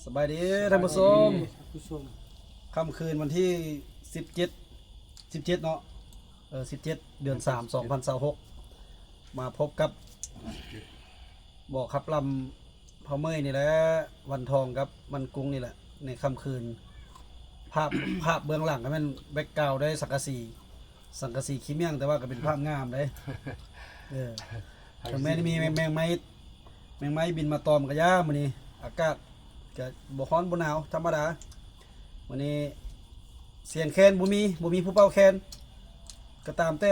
ສະບາຍດີທ່ານຜູ້ຊົມ ທ່ານຜູ້ຊົມ ຄ່ຳຄືນວັນທີສິບເຈັດ ສິບເຈັດເນາະ ເອີ ສິບເຈັດ ເດືອນສາມ ສອງພັນຊາວຫົກ ມາພົບກັບ ບໍ່ຂັບລຳພໍ່ເມີຍນີ້ແຫຼະ ວັນທອງກັບມັນກຸງນີ້ແຫຼະ ໃນຄ່ຳຄືນ ພາບ ພາບເບື້ອງຫຼັງກໍແມ່ນແບັກກຣາວໄດ້ສັງກະສີ ສັງກະສີຂີ້ໝ້ຽງ ແຕ່ວ່າກໍເປັນພາບງາມເດ້ ເອີ ເຖິງແມ່ນມີແມງ ແມງໄມ້ ແມງໄມ້ບິນມາຕອມກໍຢ່າ ມື້ນີ້ອາກາດກໍບໍ່ຮ້ອນບໍ່ໜາວ ທຳມະດາ ມື້ນີ້ສຽງແຄນບໍ່ມີ ບໍ່ມີຜູ້ເປົ່າແຄນ ກໍຕາມແຕ່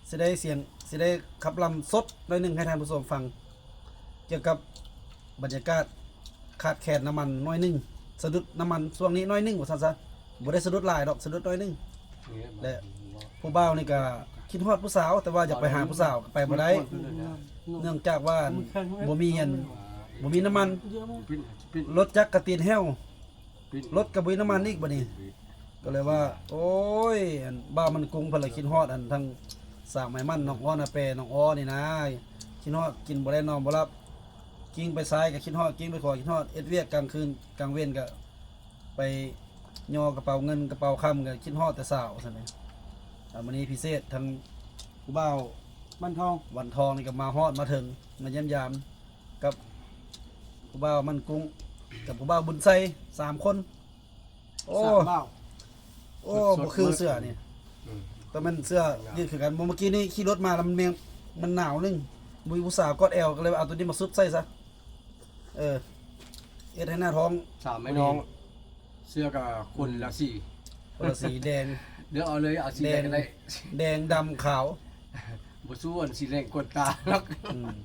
ຊິໄດ້ສຽງ ຊິໄດ້ຂັບລຳສົດໜ້ອຍໜຶ່ງໃຫ້ທ່ານຜູ້ຊົມຟັງ ກ່ຽວກັບບັນຍາກາດຂາດແຄນນ້ຳມັນໜ້ອຍໜຶ່ງ ສະດຸດນ້ຳມັນຊ່ວງນີ້ໜ້ອຍໜຶ່ງວ່າຊັ້ນຊະ ບໍ່ໄດ້ສະດຸດຫຼາຍດອກ ສະດຸດໜ້ອຍໜຶ່ງ ແລະ ຜູ້ບ່າວນີ້ກໍຄິດຮອດຜູ້ສາວ ແຕ່ວ່າຢາກໄປຫາຜູ້ສາວກໍໄປບໍ່ໄດ້ ເນື່ອງຈາກວ່າບໍ່ມີອັນ ບໍ່ມີນ້ຳມັນ ລົດຈັກກະຕີນແຫ້ວ ລົດກໍບໍ່ມີນ້ຳມັນອີກບັດນີ້ ກໍເລີຍວ່າ ໂອ້ຍ ອັນ ບ່າວມັນກຸງເພິ່ນລະຄິດຮອດ ອັນ ທັງສາວໄມມັນ ນ້ອງອ້ອ ນ້າແປ ນ້ອງອໍນີ້ນາ ຄິດຮອດ ກິນບໍ່ໄດ້ນອນບໍ່ຫຼັບ ກິ້ງໄປຊ້າຍກໍຄິດຮອດ ກິ້ງໄປຂວາຄິດຮອດ ເຮັດວຽກກາງຄືນກາງເວັນກໍໄປຍໍກະເປົາເງິນກະເປົາຄຳ ກໍຄິດຮອດແຕ່ສາວຊັ້ນແຫຼະ ອ່າ ມື້ນີ້ພິເສດ ທັງຜູ້ບ່າວວັນທອງ ວັນທອງນີ້ກໍມາຮອດມາເຖິງ ມາຢ້ຽມຢາມ ກັບຜູ້ບ່າວມັນກຸງ ກັບຜູ້ບ່າວບຸນໄຊ ສາມຄົນ ໂອ້ ສາມບ່າວ ໂອ້ ສົດໆ ບໍ່ຄືເສື້ອນີ້ ອືມ ແຕ່ແມ່ນເສື້ອ ໜາວ ຢືດຄືກັນ ເມື່ອກີ້ນີ້ຂີ່ລົດມາແລ້ວມັນແມ່ງ ມັນໜາວໜຶ່ງ ບໍ່ມີຜູ້ສາວກອດແອວ ກໍເລີຍເອົາໂຕນີ້ມາຊຸດໃສ່ຊະ ເອີ ເຮັດໃຫ້ໜ້າທ້ອງ ສາມແມ່ນ້ອງ ເສື້ອກໍຄົນລະສີ ຄົນລະສີ ແດງ ເລືອກເອົາເລີຍ ເອົາສີໃດກໍໄດ້ ແດງ ແດງ ດຳ ຂາວ ບໍ່ສູ້ອັນສີແດງກວນຕາດອກ ອືມ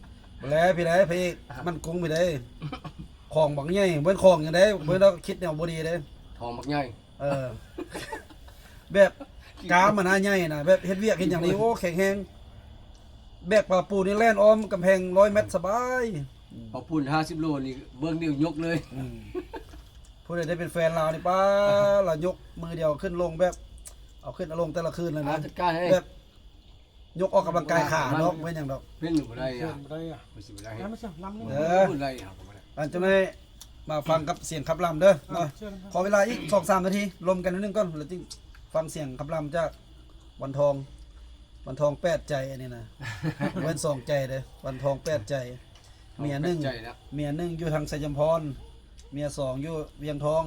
ແລ້ວພີ້ໃດ ພະເອກມັນກຸງພີ້ໃດ ຂອງບັກໃຫຍ່ ບໍ່ແມ່ນຂອງຫຍັງໃດ ເບິ່ງແລ້ວຄິດແນວບໍ່ດີເດ້ ຂອງບັກໃຫຍ່ ເອີ ແບບກ້າມມັນນະໃຫຍ່ນະ ແບບເຮັດວຽກເຮັດຫຍັງນີ້ ໂອ້ ແຂງແຮງ ແບກປາປູນນີ້ແລ່ນອ້ອມກຳແພງຮ້ອຍແມັດສະບາຍ ເອົາປູນຫ້າສິບໂລນີ້ເບິ່ງນິ້ວຍົກເລີຍ ອືມ ຜູ້ໃດໄດ້ເປັນແຟນລາວນີ້ ປ້າ ລາວຍົກມືດຽວຂຶ້ນລົງແບບ ເອົາຂຶ້ນເອົາລົງແຕ່ລະຄືນເລີຍນະ ຈັດການໃຫ້ ແບບ ຍົກອອກກຳລັງກາຍຂາເນາະ ບໍ່ເປັນຫຍັງດອກ ເປັນຢູ່ບໍ່ໄດ້ອະ ເປັນບໍ່ໄດ້ອະ ມັນຊິບໍ່ໄດ້ ເອີ ອັນຈັ່ງໃດມາຟັງກັບສຽງຂັບລຳເດີເນາະ ຂໍເວລາອີກສອງສາມນາທີ ລົມກັນໜ້ອຍໜຶ່ງກ່ອນ ແລ້ວຈຶ່ງຟັງສຽງຂັບລຳຈາກວັນທອງ ວັນທອງແປດໃຈ ອັນນີ້ນະ ເປັນສອງໃຈເດີ ວັນທອງແປດໃຈ ເມຍໜຶ່ງ ເມຍໜຶ່ງຢູ່ທາງໄຊຍະພອນ ເມຍສອງຢູ່ວຽງທອງ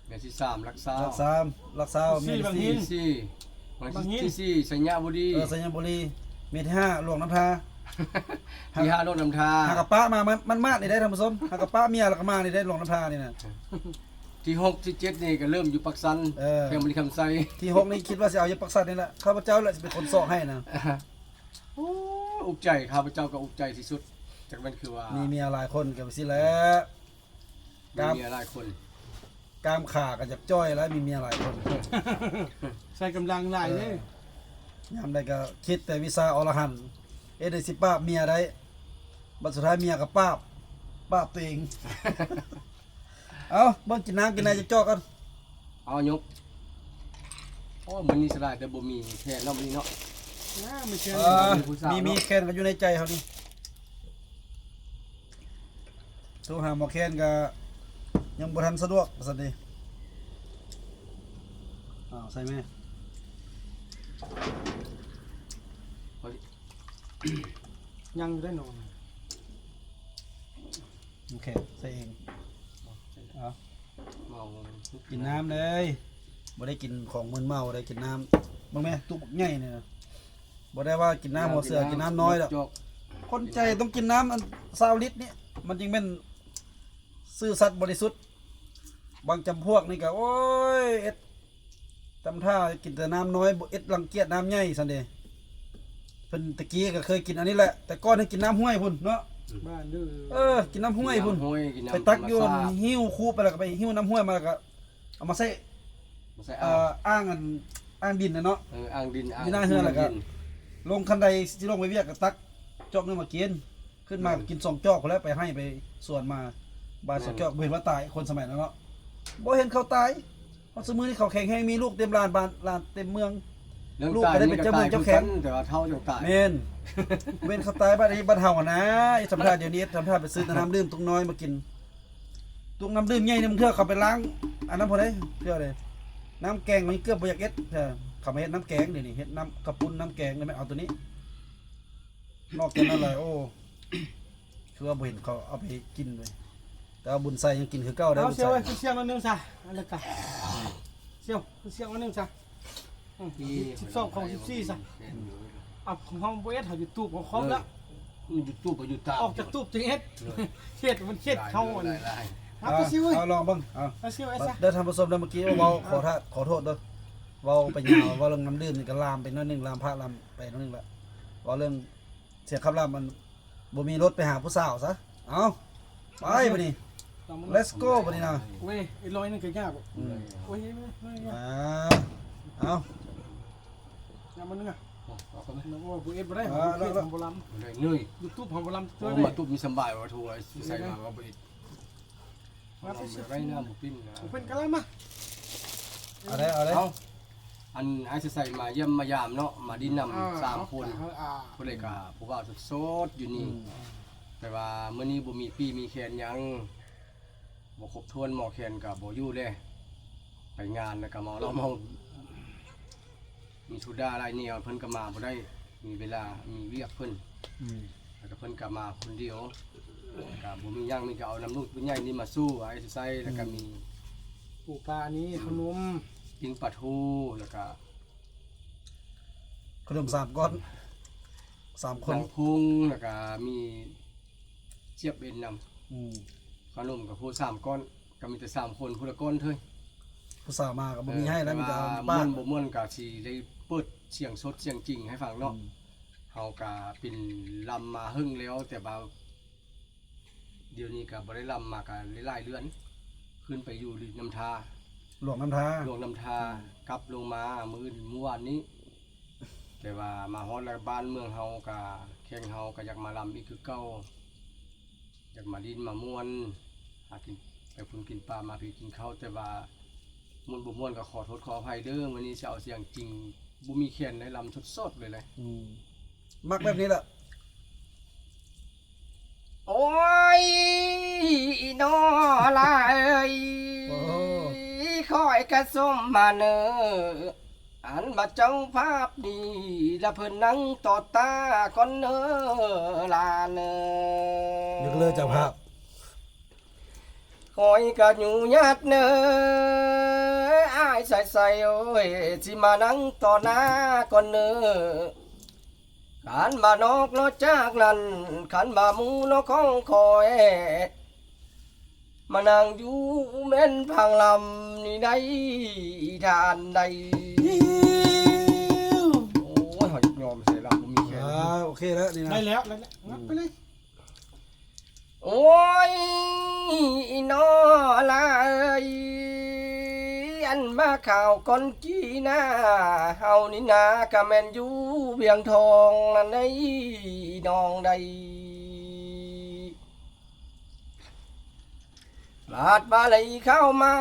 ເມຍທີສາມຫຼັກຊາວ ຫຼັກຊາວ ຫຼັກຊາວ ເມຍທີສີ່ ທີສີ່ ຫຼັກທີສີ່ ໄຊຍະບູລີ ເອີ ໄຊຍະບູລີ ເມຍທີຫ້າ ຫຼວງນ້ຳທາ ທີຫ້າ ຫຼວງນ້ຳທາ ຫາກະປະມາ ມັນ ມັນມາດນີ້ໄດ໋ທ່ານຜູ້ຊົມ ຫາກະປະເມຍແລ້ວກໍມານີ້ໄດ໋ ຫຼວງນ້ຳທານີ້ນະ ທີຫົກ ທີເຈັດ ນີ້ກໍເລີ່ມຢູ່ປາກຊັນ ເອີ ແຂວງບໍລິຄຳໄຊ ທີຫົກ ນີ້ຄິດວ່າຊິເອົາຢູ່ປາກຊັນນີ້ແຫຼະ ຂ້າພະເຈົ້າແຫຼະຊິເປັນຄົນຊອກໃຫ້ນະ ໂອ້ ອຸກໃຈ ຂ້າພະເຈົ້າກໍອຸກໃຈທີ່ສຸດ ຈັກແມ່ນຄືວ່າ ມີເມຍຫຼາຍຄົນກໍຈັ່ງຊີ້ແຫຼະ ມີເມຍຫຼາຍຄົນ ກ້າມຂາກໍຢາກຈ່ອຍແລ້ວ ມີເມຍຫຼາຍຄົນ ໃຊ້ກຳລັງຫຼາຍເດ້ ເອີ ຍາມໃດກໍຄິດແຕ່ວິຊາອໍລະຫັນ ເຮັດໃດຊິປາບເມຍໄດ້ ບັດສຸດທ້າຍເມຍກໍປາບ ປາບຕົວເອງ ເອົາ ເບິ່ງກິນນ້ຳກິນໃນຈອກໆກ່ອນ ເອົາຍົກ ໂອ້ ມື້ນີ້ສະຫຼາຍແຕ່ບໍ່ມີແຄນເນາະ ມື້ນີ້ເນາະ ມີແຄນ ເອີ ມີຜູ້ສາວເນາະ ມີ ມີແຄນກໍຢູ່ໃນໃຈເຮົານີ້ ໂທຫາໝໍແຄນກໍຍັງບໍ່ທັນສະດວກວ່າຊັ້ນເດ ອ້າວ ໃສ່ແມ່ ຍັງຢູ່ໄດ໋ນ້ອງ ໂອເຄ ໃສ່ເອງ ເອົາ ເມົາ ກິນນ້ຳເດ້ ບໍ່ໄດ້ກິນຂອງມຶນເມົາເດ້ ກິນນ້ຳ ເບິ່ງແມ່ ຕຸກບັກໃຫຍ່ນີ້ນະ ບໍ່ໄດ້ວ່າກິນນ້ຳຫົວເສືອ ກິນນ້ຳນ້ອຍດອກ ຄົນໃຈຕ້ອງກິນນ້ຳອັນຊາວລິດນີ້ ມັນຈຶ່ງແມ່ນຊື່ສັດບໍລິສຸດ ບາງຈຳພວກນີ້ກໍ ໂອ້ຍ ເຮັດ ທຳທ່າກິນແຕ່ນ້ຳນ້ອຍ ບໍ່ ເຮັດລັງກຽດນ້ຳໃຫຍ່ຊັ້ນເດ ເພິ່ນຕະກີ້ກໍເຄີຍກິນອັນນີ້ແຫຼະ ແຕ່ກ່ອນໃຫ້ກິນນ້ຳຫ້ວຍພຸ້ນເນາະ ບ້ານເດີ ເອີ ກິນນ້ຳຫ້ວຍພຸ້ນ ກິນນ້ຳຫ້ວຍ ກິນນ້ຳ ໄປຕັກຢູ່ ທຳມະຊາດ ຫິ້ວຄູໄປ ແລ້ວກໍໄປຫິ້ວນ້ຳຫ້ວຍມາ ແລ້ວກໍເອົາມາໃສ່ ມາໃສ່ ເອີ ອ່າງ ອ່າງອັນ ອ່າງດິນນະເນາະ ເອີ ອ່າງດິນ ຢູ່ໜ້າເຮືອນ ອ່າງ ແລ້ວກໍລົງຄັນໄດ ຊິລົງໄປວຽກກໍຕັກຈອກໜຶ່ງມາກິນ ຂຶ້ນມາ ແມ່ນ ກິນສອງຈອກພຸ້ນແຫຼະ ໄປໄຮ່ໄປສວນມາ ບາດ ແມ່ນ ສອງຈອກ ບໍ່ເຫັນວ່າຕາຍ ຄົນສະໄໝນັ້ນເນາະ ບໍ່ເຫັນເຂົາຕາຍ ຮອດຊຸມື້ນີ້ເຂົາແຂງແຮງ ມີລູກເຕັມລ້ານບ້ານ ລ້ານເຕັມເມືອງ ເລື່ອງຕາຍນີ້ກໍຕາຍຄືກັນ ແຕ່ວ່າເຖົ້າຈັ່ງຕາຍ ແມ່ນ ເວັ້ນເຂົາຕາຍ ບັດນີ້ບັດເຮົາຫັ້ນນາ ທຳທ່າດຽວນີ້ ທຳທ່າໄປຊື້ແຕ່ນ້ຳດື່ມຕຸກນ້ອຍມາກິນ ຕຸກນ້ຳດື່ມໃຫຍ່ນຳເທື່ອ ເຂົາໄປລ້າງອັນນັ້ນພຸ້ນເດ້ ເທື່ອເດ້ ນ້ຳແກງມັນເກືອບບໍ່ຢາກເຮັດເທື່ອ ເຂົາມາເຮັດນ້ຳແກງ ດຽວນີ້ເຮັດນ້ຳກະປຸ້ນ ນ້ຳແກງ ແລ້ວແມ່ນເອົາໂຕນີ້ ນອກຈາກນັ້ນແລ້ວ ໂອ້ ຄືວ່າບໍ່ເຫັນເຂົາເອົາໄປກິນເລີຍ ແຕ່ວ່າບຸນໄຊຍັງກິນຄືເກົ່າໄດ້ ບຸນໄຊ ເອົາ ສ່ຽວເອີຍ ຂຶ້ນສ່ຽງໜ້ອຍໜຶ່ງຊະ ອັນນັ້ນກະ ສ່ຽວ ຂຶ້ນສ່ຽງໜ້ອຍໜຶ່ງຊະ ອືມ ສິບສອງ ຂອງສິບສີ່ຊະ ເອົາ ຂອງເຮົາບໍ່ເອັດ ເຮົາຢູທູບເຮົາຄອມແລ້ວ ເອີ ຢູທູບກໍຢູ່ຕາມ ອອກຈາກຕູບຈຶ່ງເອັດ ເອີ ເຂດມັນເຂດເຮົາ ຫຼາຍໆ ເອົາ ເອົາ ຊິເວີຍ ເອົາ ລອງເບິ່ງ ເອົາ ເອົາຊິເວີຍຊະ ເດີ ທ່ານຜູ້ຊົມເດີ ເມື່ອກີ້ເວົ້າ ເອີ ຂໍໂທດ ຂໍໂທດເດີ ເວົ້າໄປຍາວ ເວົ້າເລື່ອງນ້ຳດື່ມນີ້ກໍລາມໄປໜ້ອຍໜຶ່ງ ລາມພະລາມໄປໜ້ອຍໜຶ່ງລະ ເວົ້າເລື່ອງສຽງຂັບລຳ ອັນ ບໍ່ມີລົດໄປຫາຜູ້ສາວຊະ ເອົາ ໄປບາດນີ້ ເລັດໂກ ບາດນີ້ນະ ໂອ້ຍ ອີກຮ້ອຍໜຶ່ງກໍຍາກ ອືມ ໂອ້ຍ ອາ ເອົາ ຍາມມັນເໜື່ອຍ ເອົາ ເອົາໄປ ໂອ້ ບໍ່ເອັດບໍ່ໄດ້ ອ່າ ຢູທູບເຮົາບໍ່ລຳ ເໜື່ອຍ ຢູທູບເຮົາບໍ່ລຳ ໂອ້ ມາຕຸບມີສຳບາຍວ່າ ໂທໃສ່ມາວ່າບໍ່ເອັດ ມາໄປເຊື່ອ ໄດ້ນ້ຳບໍ່ປິ່ນນະ ບໍ່ເປັນກະລະມາ ເອົາໄດ້ ເອົາໄດ້ ເອົາ ອັນອ້າຍຊິໃສ່ມາຢ້ຽມມາຢາມເນາະ ມາດິນນຳ ອ່າ ສາມຄົນ ເອົາ ເອົາ ຜູ້ໃດກະຜູ້ບ່າວໂສດໆຢູ່ນີ້ ອືມ ແຕ່ວ່າມື້ນີ້ບໍ່ມີປີ້ມີແຂນຫຍັງ ບໍ່ຄົບຖ້ວນ ໝໍແຄນກະບໍ່ຢູ່ເດ້ ໄປງານແລ້ວກະເມົາເຫຼົ້າເມົາ ມີສຸດາຫຼາຍແນວ ເພິ່ນກໍມາບໍ່ໄດ້ ມີເວລາ ມີວຽກເພິ່ນ ອືມ ແລ້ວກໍເພິ່ນກໍມາຄົນດຽວ ແລ້ວກໍບໍ່ມີຫຍັງ ມີແຕ່ເອົານ້ຳລູກຜູ້ໃຫຍ່ນີ້ມາສູ່ ໄວ້ໃສ່ ແລ້ວກໍມີ ອືມ ປູປານີ້ ອືມ ຂະໜົມ ປີ້ງປາທູ ແລ້ວກໍ ຂະໜົມສາມກ້ອນ ສາມຄົນ ໜັງພຸງ ແລ້ວກໍມີ ຈຽບເອັນນຳ ອືມ ຂະໜົມກໍຜູ້ສາມກ້ອນ ກໍມີແຕ່ສາມຄົນ ຜູ້ລະກ້ອນເທີຍ ຜູ້ສາວມາກໍບໍ່ມີໃຫ້ແລ້ວ ເອີ ມີແຕ່ ແຕ່ວ່າ ປາ ມ່ວນບໍ່ມ່ວນກໍຊິໄດ້ເປີດສຽງສົດສຽງຈິງໃຫ້ຟັງເນາະ ອືມ ເຮົາກໍເປັນລຳມາເຫິງແລ້ວ ແຕ່ວ່າດຽວນີ້ກໍບໍ່ໄດ້ລຳມາກໍຫຼາຍໆເດືອນ ຂຶ້ນໄປຢູ່ລິມນ້ຳທາ ຫຼວງນ້ຳທາ ຫຼວງນ້ຳທາ ອືມ ກັບລົງມາມື້ອື່ນ ມື້ວານນີ້ ແຕ່ວ່າມາຮອດແລ້ວ ບ້ານເມືອງເຮົາກະ ແຂ້ງເຮົາກະຢາກມາລຳອີກຄືເກົ່າ ຢາກມາຫຼິ້ນມາມ່ວນ ຫາກິນ ໄປພຸ້ນກິນປາ ມາພີ້ກິນເຂົ້າ ແຕ່ວ່າມ່ວນບໍ່ມ່ວນກໍຂໍໂທດຂໍອະໄພເດີ ມື້ນີ້ຊິເອົາສຽງຈິງ ບໍ່ມີແຄນໄດ້ ລຳສົດໆເລີຍແຫຼະ ອືມ ມັກແບບນີ້ແຫຼະ ໂອ້ຍ ອີ່ໜໍຫຼ້າເອີຍ ໂອ້ ຂ້ອຍກະສົມມາເນີ ອັນວ່າເຈົ້າພາບນີ້ລະ ເພິ່ນນັ່ງຕໍ່ຕາກ່ອນເນີຫຼ້າເນີ ຍົກເລີກເຈົ້າພາບ ຂ້ອຍກະຢູ່ຍາດເນີ ອ້າຍສາຍໃສ ໂອ້ຍ ຊິມານັ່ງຕໍ່ໜ້າກ່ອນເນີ ຄັນວ່ານອກເນາະຈາກນັ້ນ ຄັນວ່າໝູ່ເນາະຂອງຂ້ອຍ ມານັ່ງຢູ່ແມ່ນຟັງລຳນີ້ໄດ້ທ່ານໃດ ໂອ້ຍ ເຮົາຍອມໃສ່ລຳບໍ່ມີແຄນ ອ່າ ໂອເຄແລ້ວນີ້ນະ ໄດ້ແລ້ວ ໄດ້ແລ້ວ ອືມ ງັດໄປເລີຍ ໂອ້ຍ ອີ່ໜໍຫຼ້າເອີຍ ອັນມາຄາວກ່ອນກີ້ໜ້າ ເຮົານີ້ນາກະແມ່ນຢູ່ວຽງທອງນັ້ນໃດ໋ ນ້ອງໃດ ບາດວ່າໄຫຼເຂົ້າມາ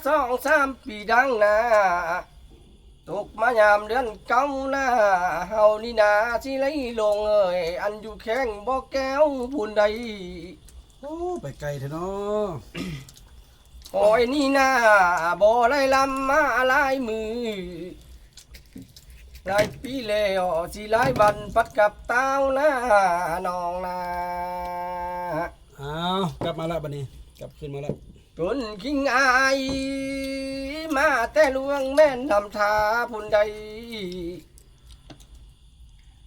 ສອງສາມປີດັ່ງໜ້າ ຕົກມາຍາມເດືອນເກົ້າໜ້າ ເຮົານີ້ນາຊິໄຫຼຫຼົງເອີຍ ອັນຢູ່ແຂວງບໍ່ແກ້ວພຸ້ນໃດ ໂອ້ ໄປໄກແທ້ເນາະ ຂ້ອຍນີ້ນາບໍ່ໄດ້ລຳມາຫຼາຍມື້ ຫຼາຍປີແລ້ວ ຊິຫຼາຍວັນພັດກັບຕ່າວນາ ນ້ອງນາ ອ້າວ ກັບມາລະບາດນີ້ ກັບຄືນມາລະ ຕົ້ນຄິງອາຍ ມາແຕ່ຫຼວງແມ່ນນ້ຳທາພຸ້ນໃດ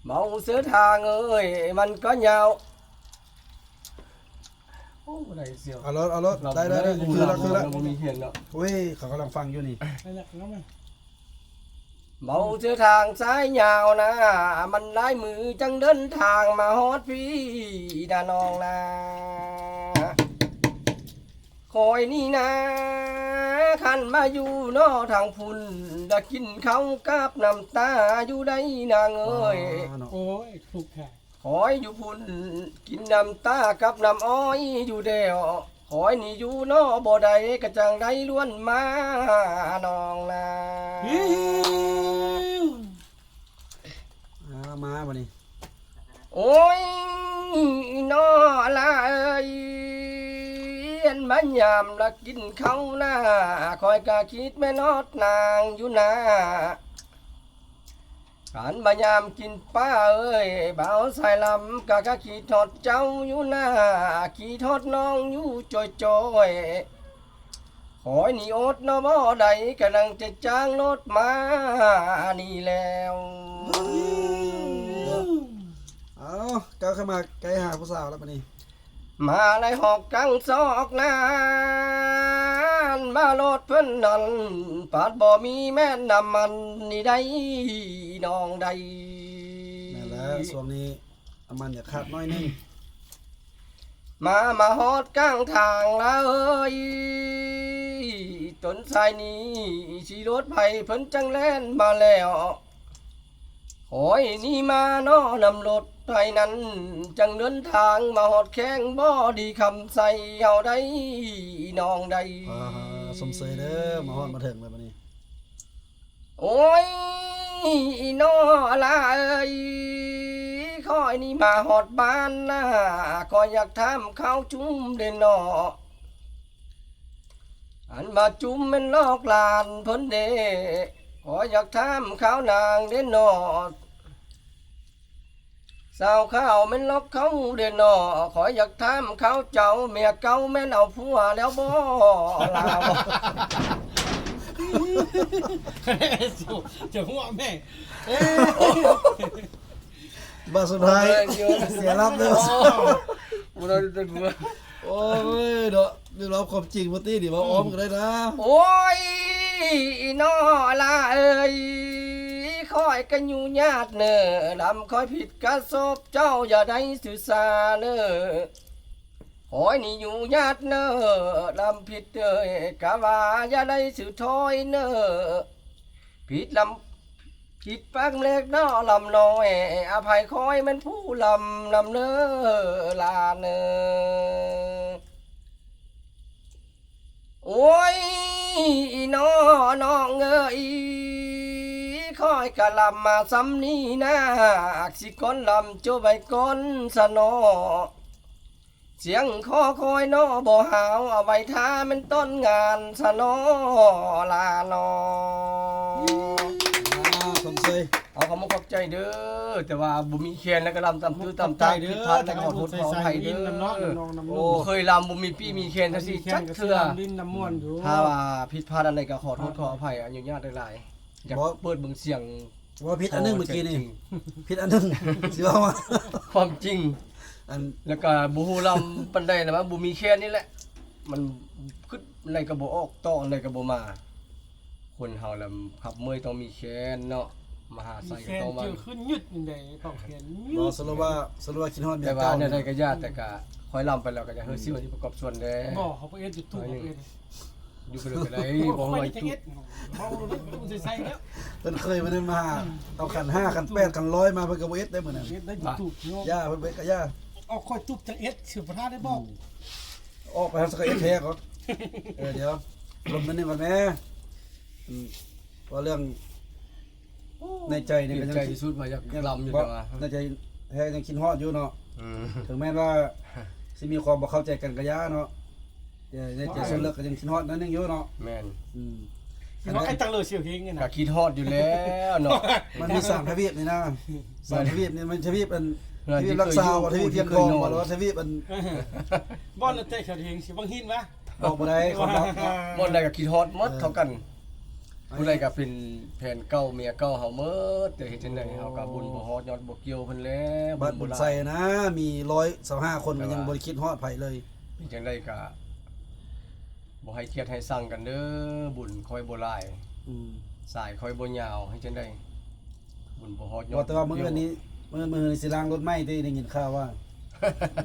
ເມົາເສືອທາງເອີຍ ມັນກໍຍາວ ໂອ້ ບໍ່ໄດ້ສຽວ ເອົາໂລດ ເອົາໂລດ ໄດ້ ໄດ້ ໄດ້ ຄືລະ ຄືລະ ບໍ່ມີເຫັນເນາະ ໂອ້ຍ ເຂົາກຳລັງຟັງຢູ່ນີ້ ໄດ້ລະ ເອົາມາ ເມົາເສືອທາງສາຍຍາວນາ ມັນຫຼາຍມື້ຈັ່ງເດີນທາງມາຮອດພີ້ນະນ້ອງນາ ຂ້ອຍນີ້ນາ ຄັນມາຢູ່ເນາະທາງພຸ້ນ ລະກິນເຂົ້າກັບນ້ຳຕາຢູ່ໃດນາງເອີຍ ວ້າເນາະ ໂອ້ຍ ທຸກແທ້ ຂ້ອຍຢູ່ພຸ້ນ ກິນນ້ຳຕາກັບນ້ຳອ້ອຍຢູ່ແລ້ວ ຂ້ອຍນີ້ຢູ່ເນາະບໍ່ໄດ້ ກະຈັ່ງໄດ້ລວນມານ້ອງນາ ເອີ ມາບາດນີ້ ໂອ້ຍ ເນາະຫຼ້າເອີຍ ເປັນມາຍາມລະກິນເຂົ້ານາ ຂ້ອຍກະຄິດແມ່ນຮອດນາງຢູ່ນາ ການມາຍາມກິນປາເອີຍ ບ່າວສາຍລຳ ກະ ກະຄິດຮອດເຈົ້າຢູ່ນາ ຄິດຮອດນ້ອງຢູ່ຈ່ອຍໆ ຂ້ອຍນີ້ອົດເນາະບໍ່ໄດ້ ກະຍັງຈະຈ້າງລົດມານີ້ແລ້ວ. ເອົາ ກ້າວເຂົ້າມາໃກ້ຫາຜູ້ສາວແລ້ວບັດນີ້ ມາໄລ່ຮອກກາງຊອກນັ້ນ ມາລົດເພິ່ນນັ້ນ ປາດບໍ່ມີແມ່ນນ້ຳມັນນີ້ໄດ໋ນ້ອງໄດ໋. ແມ່ນແລ້ວ ຊ່ວງນີ້ນ້ຳມັນຢາກຂາດໜ້ອຍໜຶ່ງ. ມາ ມາຮອດກາງທາງແລ້ວເອີຍ ຕົ້ນສາຍນີ້ຊິລົດໃຜເພິ່ນຈັ່ງແລ່ນມາແລ້ວ ຂ້ອຍນີ້ມາເນາະນຳລົດໄຖນັ້ນ ຈັ່ງເດີນທາງມາຮອດແຂວງບໍດີຄຳໄຊເຮົາໄດ໋ນ້ອງໄດ໋. ອ່າ ຊົມເຊີຍເດີ ມາຮອດມາເຖິງແລ້ວບັດນີ້. ໂອ້ຍ ອີນ້ອລາເອີຍ ຂ້ອຍນີ້ມາຮອດບ້ານນາ ຂ້ອຍຢາກຖາມຂ່າວຈຸ້ມເດເນາະ ອັນວ່າຈຸ້ມແມ່ນຫຼອກຫຼານເພິ່ນເດ ຂ້ອຍຢາກຖາມຂ່າວນາງເດເນາະ ສາວຂາວແມ່ນຫຼອກເຂົາເດເນາະ ຂ້ອຍຢາກຖາມຂ່າວເຈົ້າ ເມຍເກົ່າແມ່ນເອົາຜົວແລ້ວບໍ່ລາວ? ຈະຫົວແມ່ ເອີ ບາດສຸດທ້າຍເສຍລັບເລີຍ ບໍ່ໄດ້ເປັນຜົວ. ໂອ້ຍເນາະ ເລື່ອງລາວຄວາມຈິງບໍ່ຕິນີ້ ເວົ້າອ້ອມກໍໄດ້ນາ. ໂອ້ຍ ອີນ້ອລາເອີຍ ຂ້ອຍກະຫຍຸ້ງຍາກເນີ ລຳຂ້ອຍຜິດກະສົບເຈົ້າ ຢ່າໄດ້ຖືສາເນີ ຂ້ອຍນີ້ຫຍຸ້ງຍາກເນີ ລຳຜິດເອີຍ ກະວ່າຢ່າໄດ້ຖືຖອຍເນີ ຜິດລຳ ຜິດປາກເລັກນ້ອຍລຳນ້ອຍ ອະໄພຂ້ອຍແມ່ນຜູ້ລຳນຳເນີ ຫຼານເນີ. ໂອ້ຍ ອີນ້ອນ້ອງເອີຍ ຂ້ອຍກະລຳມາຊ່ຳນີ້ນາ ຊິກ່ອນລຳຈົບໄວ້ກ່ອນຊະເນາະ. ສຽງຄໍຄອຍເນາະບໍ່ຫາວ ເອົາໄວ້ຖ້າແມ່ນຕອນງານຊະເນາະ ຫຼາເນາະ. ອ່າ ຊົມເຊີຍ ເອົາ ຂອບອົກຂອບໃຈເດີ ແຕ່ວ່າບໍ່ມີແຄນ ແລ້ວກໍລຳຕຳຕື້ຕຳຕາ ຜິດພາດແລ້ວກໍຂໍໂທດຂໍອະໄພເດີ. ໂອ້ ບໍ່ເຄີຍລຳ ບໍ່ມີປີ້ມີແຄນຈັ່ງຊີ້ຈັກເທື່ອ ຖ້າວ່າຜິດພາດອັນໃດກໍຂໍໂທດຂໍອະໄພ ອະນຸຍາດຫຼາຍໆ. ຢາກເປີດເບິ່ງສຽງ ເວົ້າຜິດອັນໜຶ່ງເມື່ອກີ້ນີ້ ຜິດອັນໜຶ່ງ ຊິເວົ້າວ່າຄວາມຈິງ ອັນ ແລ້ວກໍບໍ່ຮູ້ລຳປານໃດນະ ວ່າບໍ່ມີແຄນນີ້ແຫຼະ ມັນຄຶດອັນໃດກໍບໍ່ອອກ ຕໍ່ອັນໃດກໍບໍ່ມາ. ຄົນເຮົາລະຂັບເມື່ອຍຕ້ອງມີແຄນເນາະ ມະຫາໄຊກໍຕ້ອງວ່າ ມີແຄນເຈີຂຶ້ນຍືດນີ້ໄດ໋ ເຂົ້າແຂນຍືດ. ບໍ່ ສະຫຼຸບວ່າ ສະຫຼຸບວ່າຄິດຮອດເມຍເກົ່າ ແຕ່ວ່າແນວໃດກໍຢ່າ ແຕ່ກໍຂ້ອຍລຳໄປແລ້ວກໍຢ່າເຮີ້ຊິວ່າຊິປະກອບສ່ວນແດ່. ບໍ່ ເຮົາບໍ່ເຮັດຢູ່ຕູ້ ເຮົາເຮັດ ຢູ່ເພິ່ນກໍໄດ້ ບໍ່ ຂ້ອຍ ວ່າຢູ່ຕູ້ ໃສ່ໃສ່ແລ້ວ ເພິ່ນເຄີຍມານັ້ນມາ ເອົາຂັນຫ້າ ຂັນແປດ ຂັນຮ້ອຍມາ ເພິ່ນກໍບໍ່ເຮັດໄດ້ມື້ນັ້ນ ເຮັດໄດ້ຢູ່ຕູ້ເນາະ ຢ່າ ເພິ່ນເຮັດກໍຢ່າ ອອກຂ້ອຍຕຸບຈັກເອັດ ຊິປະທານໄດ້ບໍ່? ອອກໄປທາງສະກະເອັດແທ້ກໍ ເອີ ດຽວ ລົມໜ້ອຍໜຶ່ງກ່ອນແມ້ ອືມ ເວົ້າເລື່ອງ ໃນໃຈນີ້ກໍຍັງ ໃຈທີ່ສຸດວ່າຢາກລຳຢູ່ ແຕ່ວ່າໃນໃຈແທ້ຍັງຄິດຮອດຢູ່ເນາະ ເຖິງແມ່ນວ່າຊິມີຄວາມບໍ່ເຂົ້າໃຈກັນກະຢ່າເນາະ ແຕ່ໃນໃຈສ່ວນເລິກກໍຍັງຄິດຮອດໜ້ອຍໜຶ່ງຢູ່ເນາະ. ແມ່ນ ອືມ ເຫັນວ່າໄອ້ຕັງເລີສຽວເຮງນີ້ນະ ກໍຄິດຮອດຢູ່ແລ້ວເນາະ ມັນມີສາມທະວີບນີ້ນະ ສາມທະວີບນີ້ ມັນທະວີບອັນ ທະວີບລັກຊາວ ທະວີບວຽງທອງ ຫຼືວ່າທະວີບອັນ ບ່ອນແຕ່ເຂົາເຮງຊິບັງຫີນວະ ບອກບໍ່ໄດ້ ຄວາມລັບເນາະ ບ່ອນໃດກໍຄິດຮອດໝົດເທົ່າກັນ ເອີ ຜູ້ໃດກໍເປັນແຟນເກົ່າເມຍເກົ່າເຮົາໝົດ ແຕ່ເຮັດຈັ່ງໃດເຮົາກໍບຸນບໍ່ຮອດຍອດບໍ່ກ່ຽວເພິ່ນແລ້ວ ບ້ານບຸນໄຊນະ ມີຮ້ອຍຊາວຫ້າຄົນ ກໍຍັງບໍ່ໄດ້ຄິດຮອດໃຜເລີຍ ເປັນຈັ່ງໃດກໍບໍ່ໃຫ້ກຽດໃຫ້ຊັງກັນເດີ ບຸນຂ້ອຍບໍ່ຫຼາຍ ອືມ ສາຍຂ້ອຍບໍ່ຍາວ ເຮັດຈັ່ງໃດ ບຸນບໍ່ຮອດຍອດ ວ່າແຕ່ວ່າມື້ອື່ນນີ້ ມື້ ມື້ອື່ນນີ້ຊິລ້າງລົດໃໝ່ຕິ ໄດ້ຍິນຂ່າວວ່າ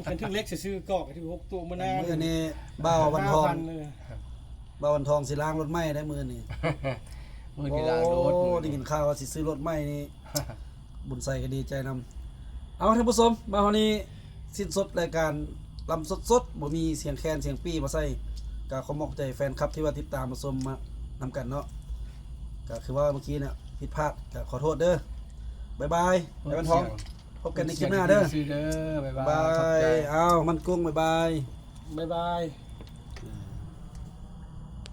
ຄັນຖືກເຫຼັກຊື່ໆກໍຖືກຫົກຕົວມື້ໜ້າ ມື້ນີ້ບ່າວວັນທອງ ບ່າວວັນທອງຊິລ້າງລົດໃໝ່ໄດ້ມື້ນີ້ ມື້ນີ້ລ້າງລົດ ໂອ້ ໄດ້ຍິນຂ່າວວ່າຊິຊື້ລົດໃໝ່ນີ້ ບຸນໄຊກໍດີໃຈນຳ. ເອົາ ທ່ານຜູ້ຊົມ ມາຮອດນີ້ ສິ້ນສຸດລາຍການລຳສົດໆ ບໍ່ມີສຽງແຄນສຽງປີ້ມາໃສ່ ກໍຂໍຂອບໃຈແຟນຄລັບທີ່ວ່າຕິດຕາມມາຊົມມານຳກັນເນາະ ກໍຄືວ່າເມື່ອກີ້ນະຜິດພາດ ກໍຂໍໂທດເດີ. ບາຍບາຍ ອ້າຍວັນທອງ ພົບກັນໃນຄລິບໜ້າເດີ ບາຍບາຍ ອ້າວ ມັນກຸ້ງ ບາຍບາຍ ບາຍບາຍ.